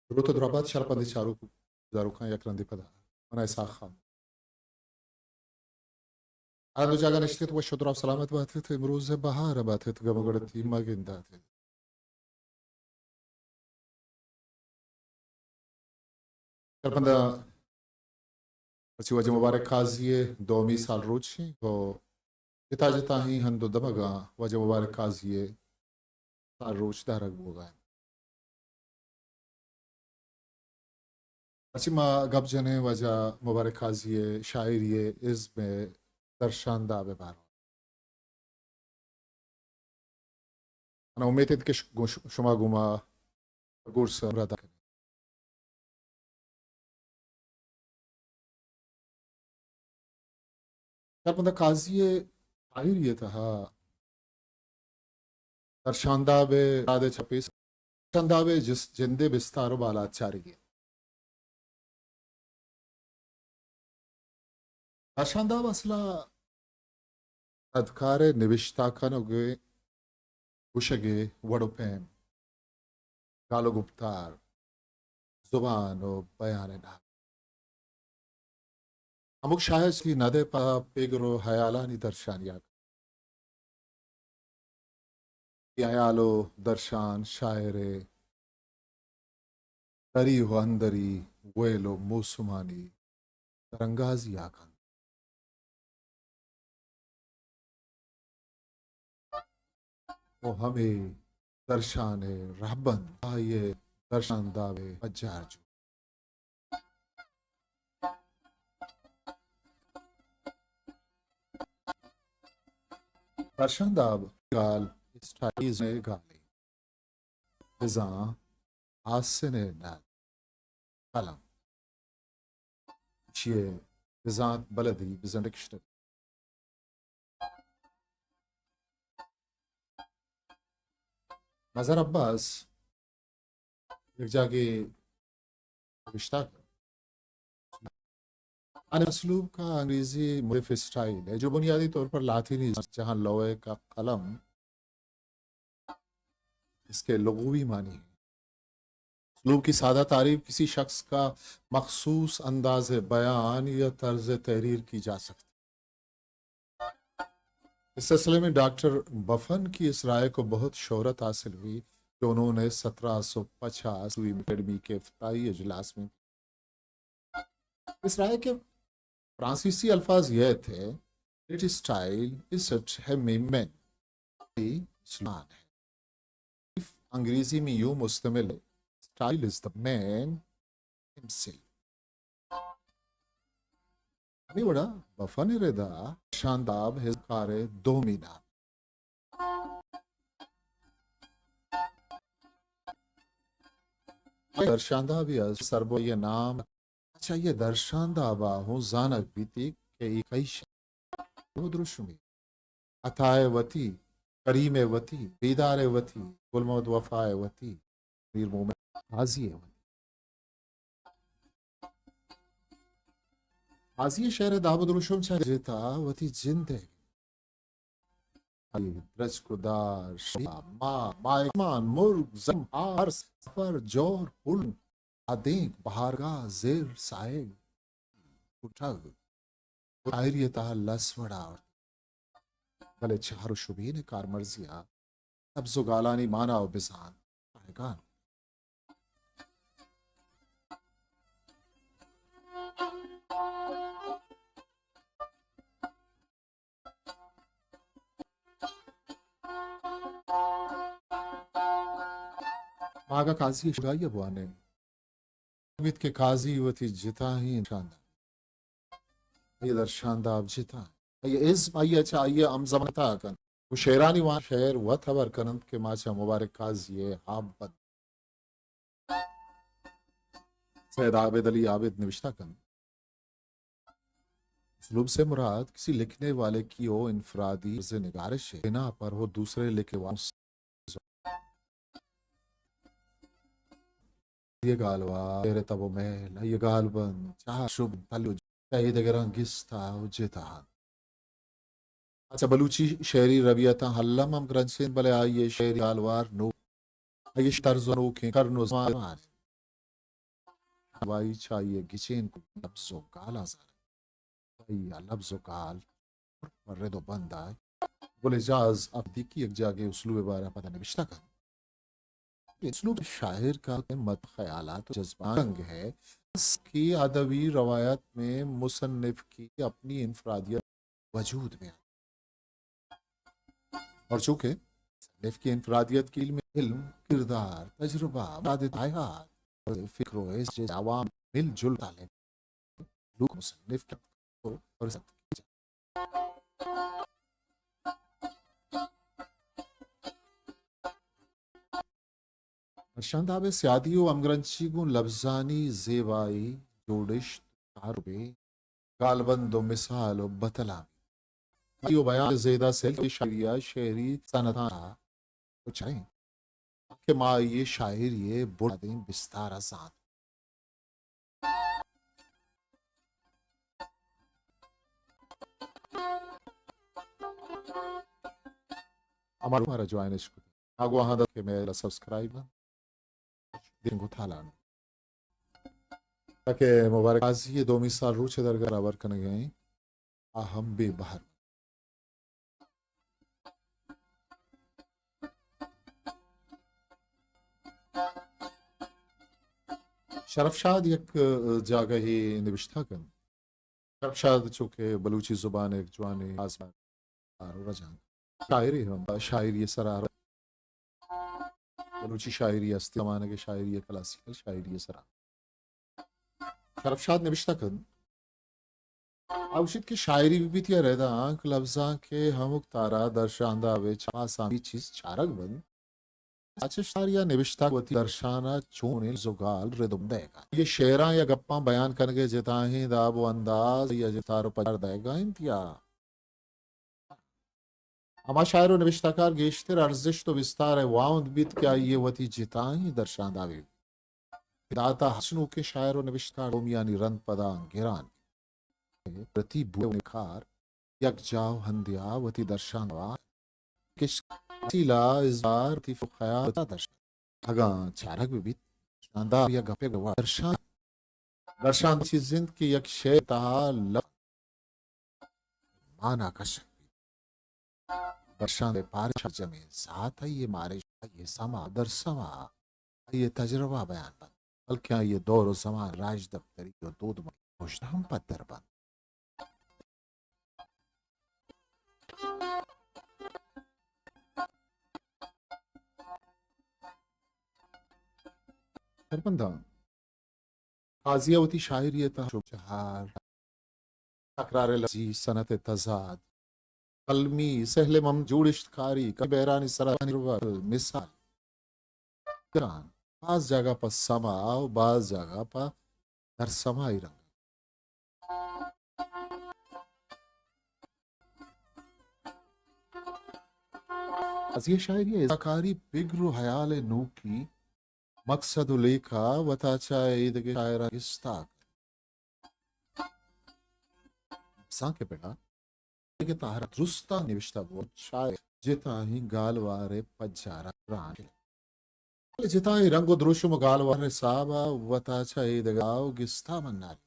دروت ءُ درابات شرپندیں چاروک ءُ گوشداروکاں، یک رندے پدا من اسحاق خان۔ ہر دو جاگہ نشتگ ات، وش ءُ دراہ ءُ سلامت بات ات، امروز ءِ بہار ءَ بات ات، گم ءُ گڑتی مہ گندات ات۔ شرپنداں، مرچی واجہ مبارک قاضی ءِ دومی سال روچ ایں ءُ جتا جتائیں ہند ءُ دمگاں واجہ مبارک قاضی ءِ سال روچ دارگ بوگ ءَ اِنت۔ مرچی ما گپ جنیں واجہ مبارک قاضی ءِ شاعری ءِ ازم ءِ درشانداب ءِ بارو ءَ۔ من امیت اِنت کہ ش-، گوں ش-، شما گوں ما گڈسر ہمراہ دار کنیں۔ شرپنداں، قاضی ءِ شاعری ءِ تہا درشانداب ءِ مراد ءَ چہ پیسر درشانداب ءِ جس-، جند ءِ بستار ءُ بالادچارگی اِنت۔ درشانداب اصل ءَ ردکار ءِ نبشتہ کنگ ءُ گوشگ ءِ وڑ ءُ پیم، گال ءُ گپتار، زبان ءُ بیان ءِ نام، ہمک شاعر چی ندے پہ پگر ءُ ہیالانی درشانی ءَ۔ اے ہیال ءُ درشان شاعر ءِ دری ءُ اندری ویل ءُ موسمانی درانگازی ءَ کنت۔ ءُ ہمے درشان ءِ رہبند آئی ءِ درشانداب ءِ پجار جوڑ۔ درشانداب گال اسٹائلزم ءِ گالے، بزاں آسن ءِ نال قلم۔ چیے بزانت بلدی، بزاں ڈکشنری۔ مظہر عباس یک جاگے نبشتہ کن، ان اسلوب کا انگریزی مختلف اسٹائل ہے، جو بنیادی طور پر لاطینی جہاں لوح کا قلم اس کے لغوی معنی ہے۔ اسلوب کی سادہ تعریف کسی شخص کا مخصوص انداز بیان یا طرز تحریر کی جا سکتی۔ اس سلسلے میں ڈاکٹر بفن کی اس رائے کو بہت شہرت حاصل ہوئی جو انہوں نے سترہ سو پچاس اکیڈمی کے افتتاحی اجلاس میں اس رائے کے فرانسیسی الفاظ یہ تھے، "It style is such a main زبان ہے۔ صرف انگریزی میں یوں مشتمل ہے، style is the man himself۔" ہمے وڑا بفن ءِ ردا درشانداب ہزمکار ءِ دومی نام۔ درشاندابی از سربوئی نام، اچھا، یہ درشاندابا ہوں زانگ بیتی کہ ای کئی شے۔ دروشمی عطا ءِ وتی، کریم ءِ وتی، بیدار ءِ وتی، گل محمد وفا ءِ وتی، میر مومن قاضی ءِ وتی۔ قاضی ءِ شعر ءِ داب ءُ دروشم چہ جتا وتی جند ءِ۔ اے درچک ءُ دار، شاہ، ماہ، ماہمان، مرگ، زم، ہار، سفر، جور، پل، آدینک، بہارگاہ، زر، ساحل، کٹگ، شاعری ءِ تہا لس وڑ آورت، بلے چار ءُ شبین ءِ کارمرزی ءَ سبز ءُ گالانی مانا ءُ بزانت رہگان۔ ما اگاں قاضی ءِ شاعری ءَ بوانیں، بیت کہ قاضی وتی جتائیں درشانداب، آئی ءِ درشانداب جتا، آئی ءِ ازم، آئی ءَ چہ آئی ءِ ہمزمانتا کنت۔ گوں شعرانی وان شعر وت ہبر کننت کہ ما چہ مبارک قاضی ءِ ہاب بند سید عابد علی عابد نبشتہ کنت۔ اسلوب سے مراد کسی لکھنے والے کی ہو انفرادی طرز نگارش ہے، بنا پر ہو دوسرے لکھنے والوں سے۔ یہ گالوار، تیرے تب و میل، یہ گالبند، چار شب، تلو، چاہے دگراں گستا و جتا۔ اچھا، بلوچی شعری رویتاں الم ہم گرنچ انت، بلے آئی ءِ شعری گالوار نوک، آئی ءِ طرز و نوکیں کرن و زمان۔ ہوائی چائی ء گچین کو لبز و گالا زانت۔ آئی ء لبز و گال پر رد و بند آئے۔ گل اعجاز آپدیکی یک جاگے اسلوب ء بارہ پدا نوشتہ کنت۔ اسلوب شاعر کا مت خیالات و جذبات رنگ ہے، اس کی ادبی روایت میں مصنف کی اپنی انفرادیت وجود میں آتی۔ اور چونکہ مصنف کی انفرادیت کی علم، علم، کردار، تجربہ، مراد حیات، فکر و اس جیسے عوام مل جل تعلق لوگ مصنف کی اور درشانداب ء سیادی و ہمگرنچی گوں لبزانی زیبائی، جوڑشت، کاروبے، گالبند و مثال و بتلامی۔ آئی و بیان زیدہ سیل کہ شاعری ء شعری صنعتاں و چریں کہ ما آئی ء شاعری ء بڑادیں بستار ء زانت۔ ہمارو مارا جوائن اش کت۔ آگواہاں دا کہ میرا سبسکرائب دیں گو تالان۔ تاکہ مبارک قاضی دومی سال روچ درگاہ برابر کنگے ہیں۔ آ ہم بے بہر۔ شرف شاد یک، ء، جاگہے نوشتہ کن۔ شرف شاد چونکہ بلوچی زبان ء یک جوانیں آزمار و رجانک شاعرے ہم شاعری ء سرا بلوچی شاعری است، زمانگ ء شاعری ء کلاسیکل شاعری ء سرا شرف شاد نوشتہ کن۔ آ گوشیت کہ شاعری بہ بیت یا رد آنک لبزانک ء ہمک تارا درشانداب ء چہ آسانی چیز چارگ بنت۔ اچ شاعری ء نبشتہ وتی درشان ء چونیں لبز و گال ردم دئیگ ء انت۔ یہ شعراں یا گپاں بیان کنگ ء جتاہیں داب و انداز یا جتار و پجار دئیگ ء انت یا ہما شاعر و نبشتہ کار گیشتر ارزشت و بستار ء واہند بیت کہ آئی ء وتی جتاہیں درشاندابے داتا۔ ہرچ نوکیں شاعر و نبشتہ کار قومیانی رند پداں گران بیت۔ قدرتی بوہ و کار یک جاہ و ہندیا وتی درشان وا کش وسیلہ ازدار لطیف و خیال وتا درشان۔ اگاں چارگ بہ بیت، شاندار یا گپے گوا درشان، درشان چیز انت کہ یک شعر تہا لفظ مانا کشگ بیت۔ درشان ء پارش جمیں ذات، آئی ء مارش، آئی ء سما، درسما، آئی ء تجربہ بیان بنت، بلکیں آئی ء دور و زمان، راجدپتری و دودمانی پشت ہم پدر بنت۔ سربنداں قاضی ء وتی شاعری ء تہا چو چہار، تکرار لفظی، صنعت تضاد، قلمی سہل مم، جوڑشت کاری، کمی بیرانی سرا مثال، گران، باز جاگہ پہ سما و باز جاگہ پہ درسمائی رنگ۔ از یہ شاعری ء اضاکاری پگر و حیال نوکی مقصد و لیکہ وتا چہ ایدگہ شاعراں گستا کن۔ سانکہ پڑا کہ تہر درستاں نوشتہ بوت، شاعر جتاہیں گالوار ء پجار ء گران۔ بلے جتاہیں رنگ و دروشم و گالوار ء حساب ء وتا چہ ایدگہ و گستا مناری۔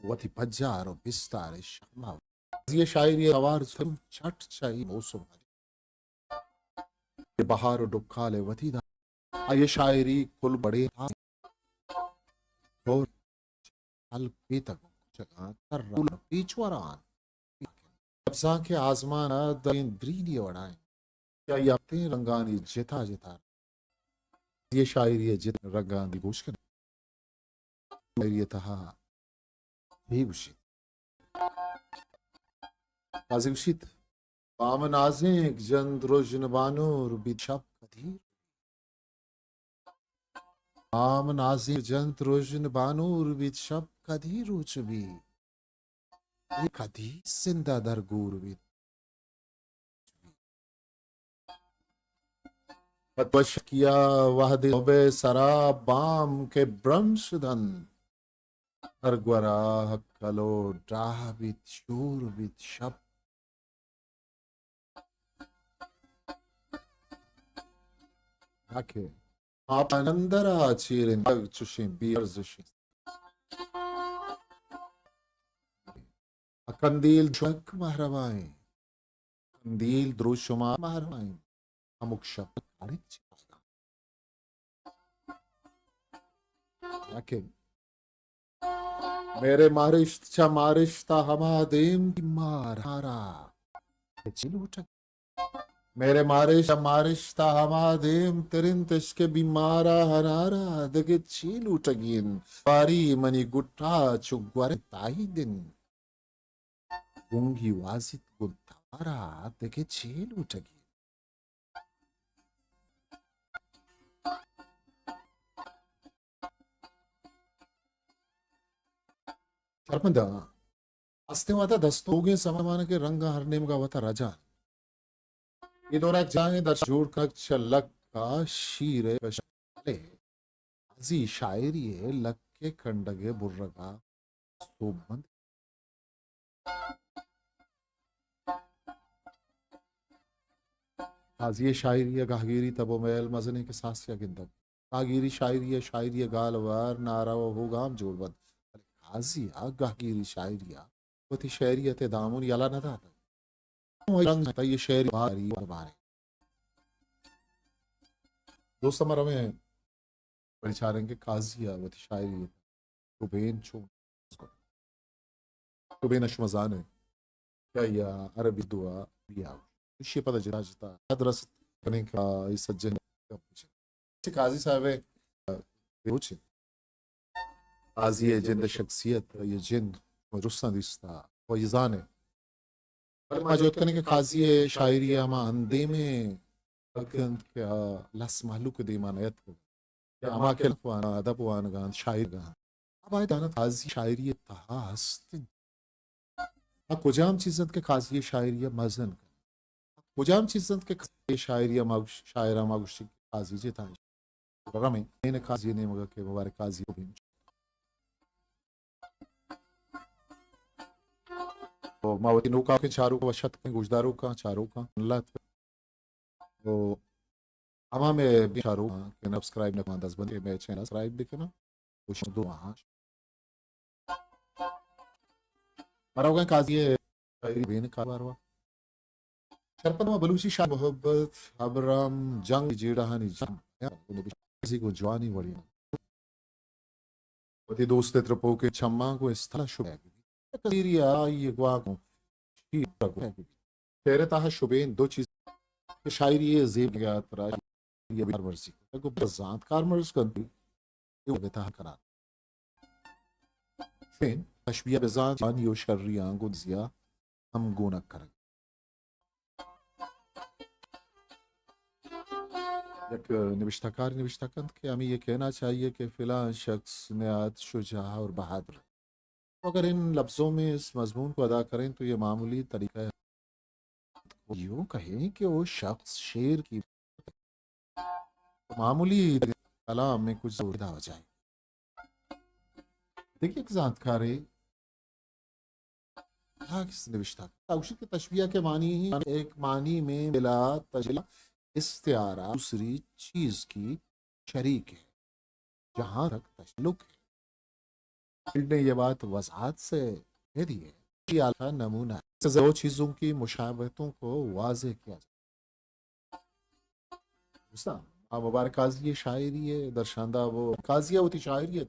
وتی پجار و بستار ء شما۔ قاضی ء شاعری ء توار چٹ چہ اے موسم ء بہار و ڈکال ء وتی دا۔ آئی ء شاعری کل بڑے دور ہلک بیتگ و کچگاں تر پیچ وران۔ لبزانک ء آزمان ء دریں درینی وڑا انت کہ آئی ء ہفتیں رنگانی جتا جتا۔ یہ شاعری ء جت رنگاں دلگوش کنت۔ شاعری ء تہا اے گوشیت۔ قاضی گوشیت، بام نازینک جنت رژن بانور بیت شپ کدی۔ بام نازینک جنت رژن بانور بیت شپ کدی روچ بی۔ اے کدی زندہ در گور بیت۔ پہ توشکیا وہدے سبئے سرا بام کہ برمش دنت، ہر گورا ہکل و ڈاہ بیت، شور بیت شپ۔ آ کہ آپ اندر ءَ چیر انت، چشیں بے ارزشیں۔ ءُ کندیل شک مہروائیں، کندیل دروشما مہروائیں، ہمک شپ کاریں چہ پاگاں۔ لیکن میرے مارشت چہ مارشتا ہما دیم بیمار ہنارا چی لوٹگ؟ میرے مارشت چہ مارشتا ہما دیم ترنتش کہ بیمارا ہنارا دگہ چی لوٹگی انت؟ باری منی گٹا چو گور تاہی دن۔ گنگی وازیت گوں توارا دگہ چے لوٹگی؟ شرپنداں استیں وہدا دستوگیں سمانکیں رنگاں ہر نیمگا وتا رجان۔ اے دورا یک جاہیں درشان جوڑ کنگ چہ لک ءَ شیر ءِ بشک، بلے قاضی شاعری ءِ لک ءِ کنڈگ ءِ برگ ءَ سوبمند۔ قاضی ءِ شاعری ءَ گہگیری تب ءُ مئیل مزنیں کساسے ءَ گندگ۔ گہگیری شاعری ءِ، شاعری ءِ گالوار نارو ءُ ہوگام جوڑ بنت، بلے قاضی ءَ گہگیری شاعری ءَ وتی شعریت ءِ دامن یلہ نہ داتگ۔ ہمے رنگ تئی شعری باری باریں۔ دوست، ما رویں بلے چاریں کہ قاضی ءَ وتی شاعری ءِ شبین چون، شبین ءَ شما زان ئے کہ آئی ءَ عربی دو ءَ بیا، ایشی ءَ پدا جتا جتا حد رست کنیں کہ اے سجہیں گپ چہ قاضی صاحب ءِ روچ انت۔ قاضی ءِ جند ءِ شخصیت، آئی ءِ جند، شما درستاں دیستا، شما اے زان ئے۔ بلے ما جہد کنیں کہ قاضی ءِ شاعری ءِ ہما اندیمیں حق انت کہ آ لس مہلوک ءِ دیما نیتکگ، یا ہما کہ لک وان، ادب وانگ ءَ انت، شاعر ءَ انت، آ باید زانت قاضی شاعری ءِ تہا ہست انت۔ آ کجام چیز انت کہ قاضی ءِ شاعری ءَ مزن کنت؟ کجام چیز انت کہ قاضی ءِ شاعری ءَ ما گوش-، شاعر ءَ ما گوشیں کہ قاضی جتا؟ رمیں، این قاضی ءِ نیمگ ءَ کہ مبارک قاضی ءَ بین۔ تو ما وتی نوکاکیں چاروک ءُ شتکیں گوشداروکاں، چاروکاں، اللہ تو ہما مئے چاروکاں کہ سبسکرائب نہ کناں، دست بندی مئے چینل سبسکرائب بکناں۔ گوشاں دو آہاں۔ مروگیں قاضی ءِ شاعری بین کاروار وا۔ شرپد ما بلوچی شاعر محبت، ابرم، جنگ، جیڑہانی جنگ، قاضی گوں جوانی وڑی وتی دوست ءِ ترپوکیں چماں گوں استال ءَ شبین۔ یک زیری آئی ءِ گواہ گوں شیر ءَ گوشگ بیت۔ شعر ءِ تہا شبین دو چیز کہ شاعری ءِ زیب ءَ ترا شاعری ءَ بے مرزی کتگ ءُ بزانت کارمرز کنت، اے وڑ ءِ تہا کنان۔ شبین تشبیہ بزانت جوانی ءُ شریاں گوں دزیا ہم گونگ کنگ۔ یک نبشتہ کارے نبشتہ کنت کہ ہمے یک کہنا چاہیے کہ فلاں شخص نہایت شجاع اور بہادر ہے۔ تو اگر ان لفظوں میں اس مضمون کو ادا کریں تو یہ معمولی طریقہ ہے، یوں کہیں کہ وہ شخص شیر کی معمولی کلام میں کچھ زور پیدا ہو جائے۔ دیکھیے، ایک زانتکارے آ کس نوشتہ۔ آ گوشیت کہ تشبیہ کے معنی ہی ایک معنی میں بلا تجلا استعارہ دوسری چیز کی شریک ہے، جہاں تک تعلق ہے۔ فیلڈ نے یہ بات وضاحت سے کہہ دی ہے کہ یہ اعلیٰ کا نمونہ ہے۔ اس سے دو چیزوں کی مشابہتوں کو واضح کیا جائے۔ دوستاں، آ مبارک قاضی ءِ شاعری ءِ درشاندہ، وہ قاضی ءَ وتی شاعری ءَ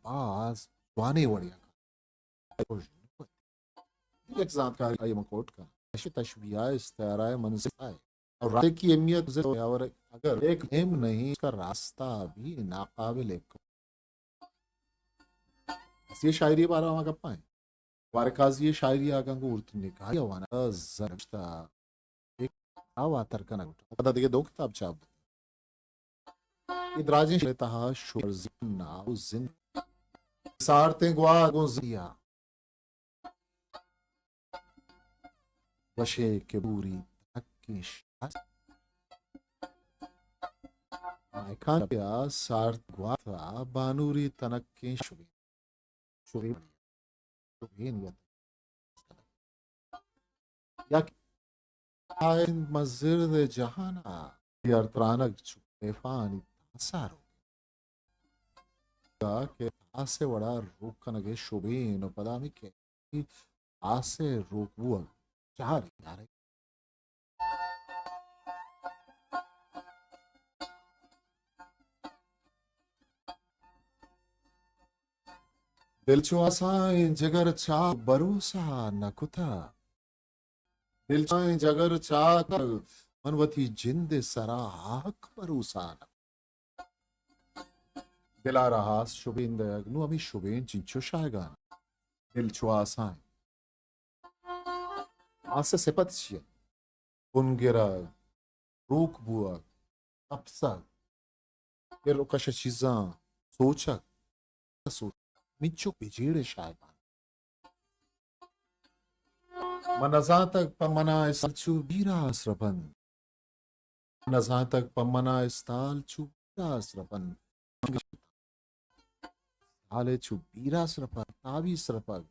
باز جوانیں وڑے ءَ یک زانتکارے آئی ءَ من کوٹ کناں۔ اش تشبیہ استعارہ منزل ہے اور راستے کی اہمیت سے، اور اگر ایک اہم نہیں، اس کا راستہ بھی ناقابل قبول۔ اسی شاعری بارہ ہما گپاں۔ مبارک قاضی ءِ شاعری ءَ اگاں گوں اردو نگاہی ءَ وانگ ءَ زر نوشتہ، ایک آ واتر کنگ لوٹاں۔ پدا دگہ دو کتاب چاپ بوت۔ اے دراجیں شعر ءِ تہا شور زین ناو زند سارتیں گوات گوں زیا وشے کہ بوری تنکیں شاز۔ آئیکان پہ آ سارت گوات ءَ بانوری تنکیں شبین۔ شبین۔ شبین یا یا کہ آئند مزرد جہان ءَ یار ترانگ چو طیفانی سارو کہ آس ءِ وڑا روک کنگ ءِ شبین ءُ پدا ہمے کہ آس ءِ روک بوگ چارے دارے۔ دل چو آسائیں جگر چاک بروسہ نہ کتہ۔ دل چائیں جگر چاک، من وتی جند ءِ سرا حق بروسہ نہ۔ دل ءَ را آس شبین دئیگ، نوں ہمے شبین چنچو شاہگان؟ دل چو آسائیں۔ آس ءِ سپت چی انت؟ بنگرگ، روک بوگ، تپسگ، ایر ءُ کش ءِ چیزاں سوچگ، سوچگ، ہمینچک بہ جیڑ ئے شاہگان۔ من نزانتگ پہ منا استال چو بیراس رپنت۔ من نزانتگ پہ منا استال چو بیراس رپنت۔ استال چو بیراس رپگ، تاویس رپگ۔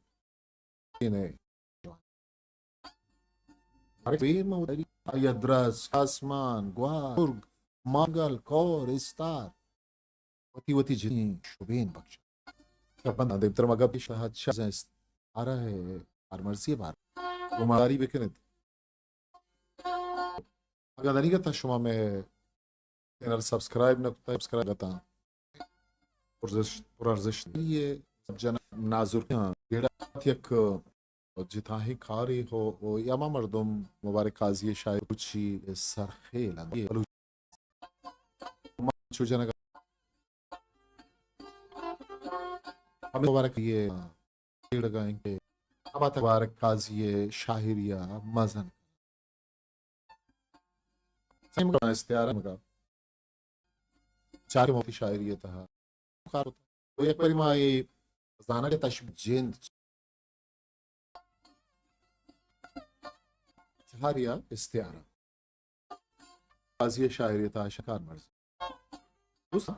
ہر پیم ءُ دری، آئی ءَ درس، آسمان، گوار، مرگ، مانگل، کور، استار، وتی وتی جنین شبین بخش۔ شبان دیمتر مگا پیش رہا چیزیں است-، آ رہا ہے، ہر مرضی بار گماری بکنت۔ اگاں دنیگت شما میں چینل سبسکرائب نہ کتا، سبسکرائب کتا۔ پرارزش، پرارزش یہ جناب نازرکاں جیڑا یک جتاہیں کارے ہو، ہو یا ما مردم مبارک قاضی شاعر کچی سرخیل انت۔ بلوچ چو جنگ ہمیں مبارک یہ جیڑگا ہیں کہ اب آتا مبارک قاضی شاعری مزن سیم کا استعارہ مگا چار موتی شاعری تہا کار ہوتا۔ تو یک بری ما یہ زانا کہ تشبیہ جند چہاریا استعارہ۔ قاضی شاعری تہا شکار مرز۔ دوستاں،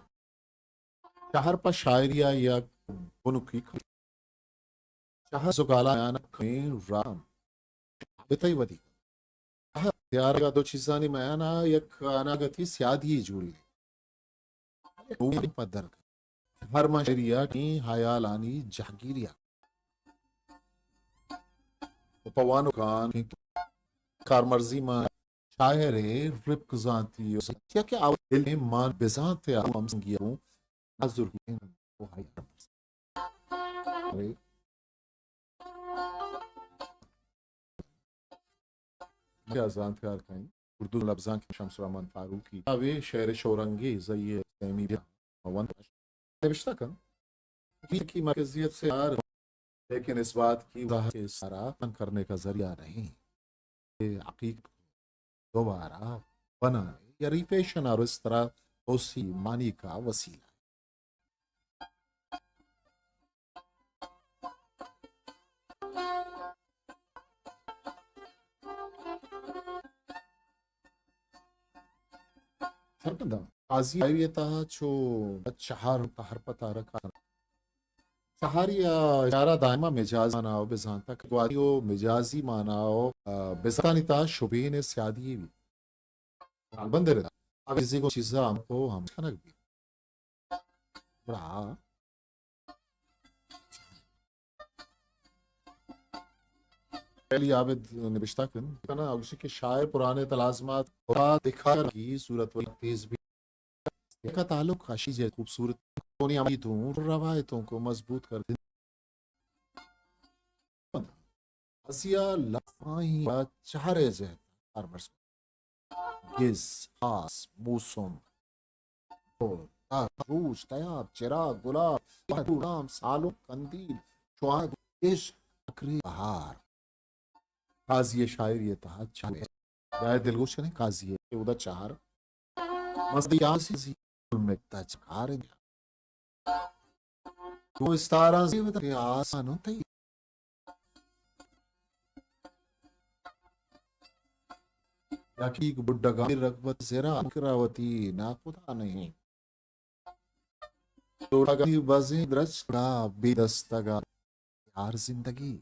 چہر پہ شاعری یک بنکی کار۔ چہر زگالا میان کمیں رام۔ بتئی ودی۔ چہر تیارگا دو چیزانی میانا یک اناگتی سیادی جوڑی۔ روح پدر۔ ہر ما شعریا ٹی حیالانی جہگیریا۔ و پہ وانوکان کارمرزی ما شاعر رپک زانتی یا کہ آوت دل مان بزانت آو ہم سنگی ہوں نازرکیں و حیال۔ ارے۔ بیا زانتکار کئیں۔ اردو لبزانک شمس الرحمن فاروقی۔ اوے شعر شورانگیز ای سیمی بیا۔ نوشتہ کن۔ حقیقت کی مرکزیت سے آر، لیکن اس بات کی وضاحت اس طرح کرنے کا ذریعہ نہیں کہ حقیقت کو دوبارہ بنانے یا ریفیشن اور اس طرح توسیع معنی کا وسیلہ ہے۔ سرپداں قاضی آئی تہا چو چہار تہر پہ تارک چہاری اشارہ دائما مجازی مانا و بزانتا کہ گواری و مجازی مانا و، آ، بزانتانی تہا شبین سیادی بھی۔ بندے ردا۔ اگر چیزی کو چیزا ہم کو ہم کنگ بھی۔ گڑا پہلی عابد نبشتہ کن کنا، اوشی کہ شاعر پرانے تلازمات دکھا کی صورت و تیز بھی کا تعلق اشی جے خوبصورت کونی عملی تو روایتوں کو مضبوط کر دیں۔ ازیا لفظاں چہرے جہت ہر مرز گز، آس، موسم، روچ، تیاب، چراگ، گلاب، نام، سالو، قندیل، شوہگ، عشق، فکرے، بہار۔ قاضی شاعری تہا چہرے۔ جائے دلگوش کنیں قاضی کہ اودا چہر۔ مزدی آسی زی مکتا چکاریں۔ تو استاراں زیبت کہ آسانو تئی۔ یکی بڈگانی رغبت زرا کراوتی ناخدا نہیں۔ توڑگانی بزیں درچکا بے دستگا یار زندگی۔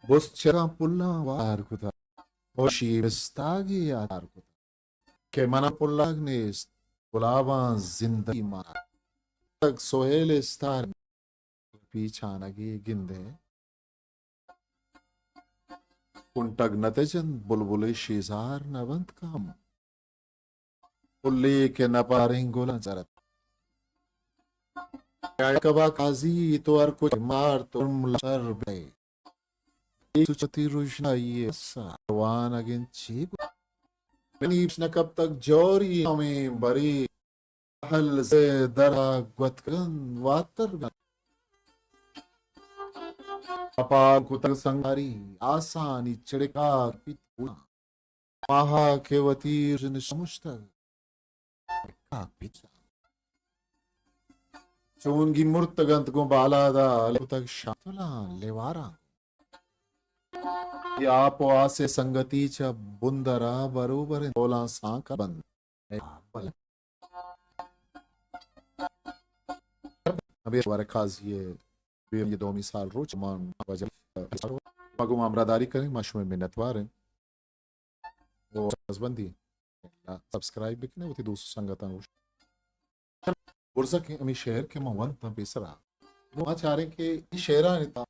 بست چراں پلاں وار کتگ، خوشی مستاگے آدار کتگ۔ کہ من ءَ پلاگ نیست، گلاباں زندگی مار۔ تک سہیل استار پیچانگے گندے۔ کنٹگ نہ تچنت، بلبلے شیزار نہ بنت کم۔ پلے کہ نہ پاریں گلاں زرت۔ کبا قاضی تو ہر کچھ مار تو ملچر بے۔ اے تو چتی روشنائی ءَ ساروان اگن چی گو؟ منی نہ کپتگ جوری ہمیں بری۔ ہل زے درا گوتکن واتر بن۔ اپا کتگ سنگاری آسانی چڑکا پیت گونا۔ ماہا کہ وتی رژن شمشتگ۔ چونگی مرتگ انت گوں بالاد ءَ لوتگ شاتلاں لیواراں۔ اے آپ ءُ آس ءِ سنگتی چہ بندر ءَ بروبر انت، اولاں سانک بند۔ اے بل۔ ہمے وڑ قاضی ءِ بیری دومی سال روچ مان واجہ ما گوں ہمراہداری کنیں، ما شمئے منتوار ایں۔ ءُ رزبندی سبسکرائب بکنے، وتی دوست سنگتاں گوش۔ برزا کہ ہمیں شعر کہ من ونت پیسرا، ما چاریں کہ اے شعرانی تا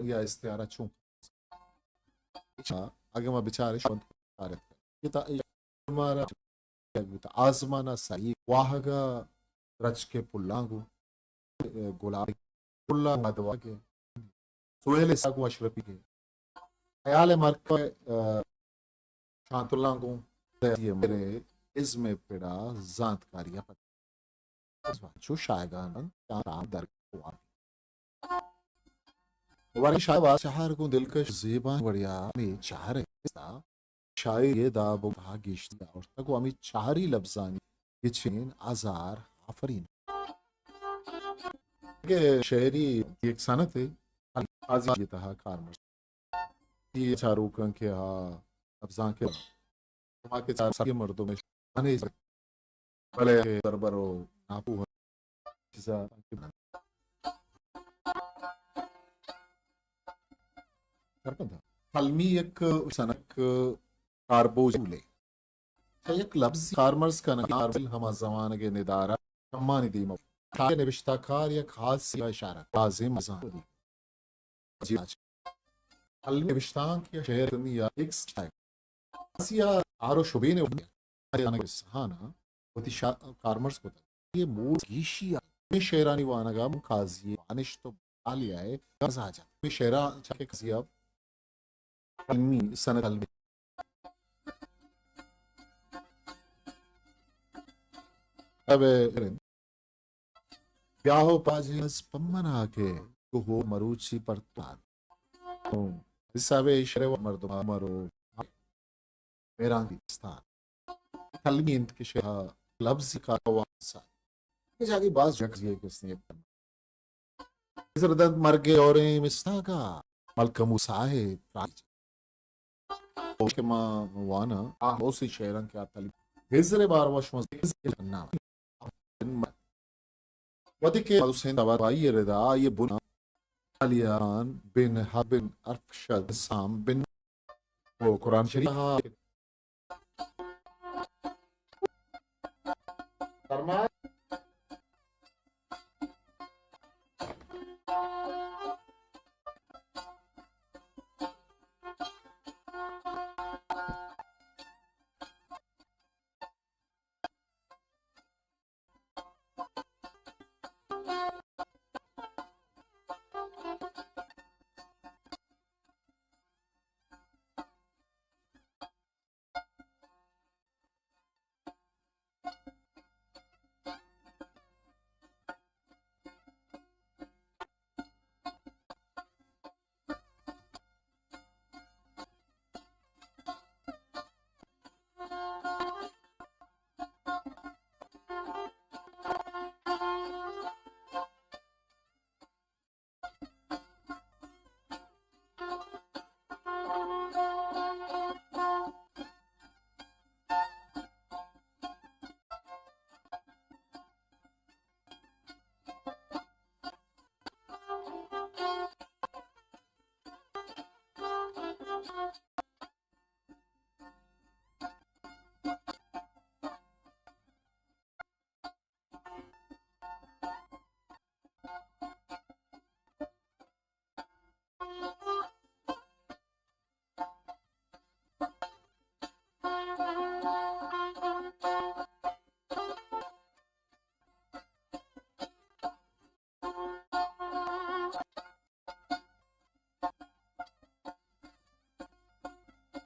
یا استعارہ چون؟ اچھا، اگہ ما بچاریں شونت، یہ تا مارا آزمانا سری واہگا درچکے پلانگو، گلاب پلا مدواگے، سویل ساگو اشرفی گے، خیال مرکے، شانتلاں گوں میرے ازم پڑا زانتکاری ءَ پد چو شاہگان بنت، شام در ورنی شاہ واز چہار گوں دلکش زیبان وڑیا ہمے چہر ءِ شاعری ءِ داب ءُ بہا گیشتر آورتگ ءُ ہمے چہری لبزانی گچین ہزار آفرین۔ کہ شعری یک صنعتے، قاضی ءِ تہا کارمرز۔ اے چاروکاں کہ آ لبزانک ءِ شما کہ چار سال مردم اش، انے بلے دربر و ناپو چیزا سرپد۔ قلمی یک سنک کاربوجولے۔ چہ یک لبزی کارمرز کنگ، کاربل ہما زمانگ ءِ ندارہ کمانی دیما۔ شاعر نبشتہ کار یک خاصی اشارہ لازم زان۔ المی نبشتانک یا شعر کنی یا ایکس ٹائپ۔ اسی آ آرو شبین ءِ آرو قصہانا وتی شا-، کارمرز کتگ۔ یہ مور گیشی آ۔ یہ شعرانی وانگا من قاضی وانشت و عالیہ ءِ مزاج ات۔ یہ شعران چاکہ قاضی اب علمی سند علمی۔ اب بیاہو پاجیں از پمنا کہ گہو مروچی پرتوار۔ حساب اشرے و مردم مرو میران دستان۔ کلمی انت کہ شہ لبزی کاروان سا۔ یہ جاگے باز جگزی ہے کس نے۔ ہزر دنت مرگ اوریں مستاگا ملکمو ساہے تراج۔ کہ ما وانا آ موسی شعران کہ آ تلی ہزر بار وش مز نام۔ وتی کہ حسین توار بائی ردا یہ بنا علیان بن حبن ارفشد سام بن او قرآن شریف۔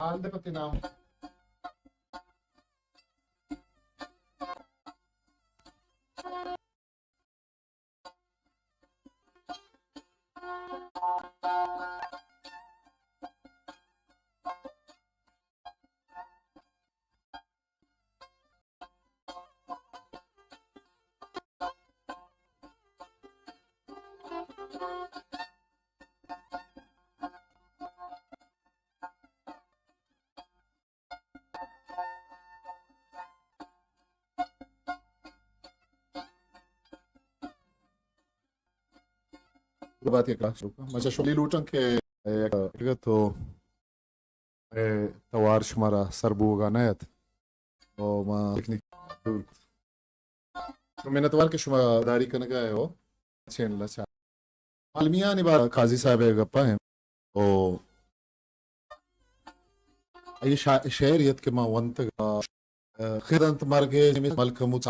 آندے پتی نام۔ بات ءَ کلاس شروع کن۔ من چہ شما لوٹاں کہ یک تو اے توار شمارا سر بوگا نہ ات۔ او ما تکنیک دور کت۔ تو منتوار کہ شما داری کنگا ئے ہو۔ چینل چا عالمیانی با قاضی صاحب ءِ گپا ہیں۔ او اے شا-، شعر یت کہ ما ونتگ، آ، خدنت مرگ ملک مت